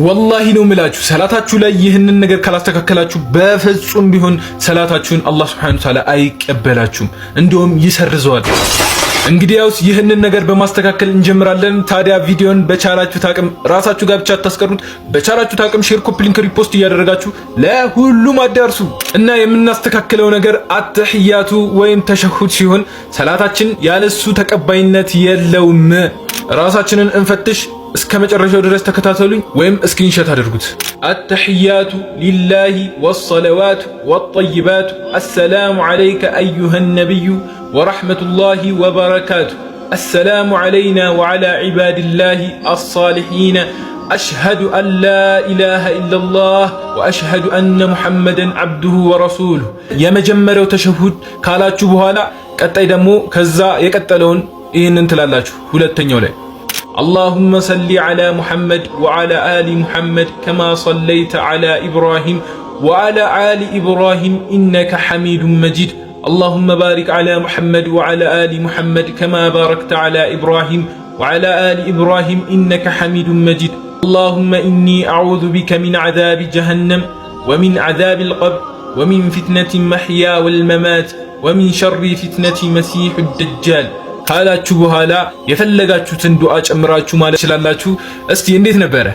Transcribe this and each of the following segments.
ወላሂ ነው ምላችሁ፣ ሰላታችሁ ላይ ይህንን ነገር ካላስተካከላችሁ በፍጹም ቢሆን ሰላታችሁን አላህ ሱብሓነሁ ወተዓላ አይቀበላችሁም፣ እንዲሁም ይሰርዘዋል። እንግዲያውስ ይህንን ነገር በማስተካከል እንጀምራለን። ታዲያ ቪዲዮን በቻላችሁት አቅም ራሳችሁ ጋር ብቻ አታስቀሩት። በቻላችሁት አቅም share፣ copy link፣ repost እያደረጋችሁ ለሁሉም አዳርሱ እና የምናስተካክለው ነገር አተሕያቱ ወይም ተሸሁድ ሲሆን ሰላታችን ያለሱ ተቀባይነት የለውም። ራሳችንን እንፈትሽ። እስከ መጨረሻው ድረስ ተከታተሉኝ ወይም screenshot አድርጉት። التحيات لله والصلوات والطيبات السلام عليك أيها النبي ورحمة الله وبركاته السلام علينا وعلى عباد الله الصالحين أشهد أن لا إله إلا الله وأشهد أن محمدا عبده ورسوله። የመጀመሪያው ተሸሁድ ካላችሁ በኋላ ቀጣይ ደግሞ ከዛ የቀጠለውን ይህንን ትላላችሁ። ሁለተኛው ላይ اللهم صل على محمد وعلى آل محمد كما صليت على إبراهيم وعلى آل إبراهيم إنك حميد مجيد اللهم بارك على محمد وعلى آل محمد كما باركت على إبراهيم وعلى آل إبراهيم إنك حميد مجيد اللهم إني أعوذ بك من عذاب جهنم ومن عذاب القبر ومن فتنة المحيا والممات ومن شر فتنة المسيح الدجال ካላችሁ በኋላ የፈለጋችሁትን ዱዓ ጨምራችሁ ማለት ትችላላችሁ። እስቲ እንዴት ነበረ?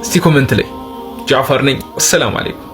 እስቲ comment ላይ። ጃዕፈር ነኝ። አሰላሙ አለይኩም።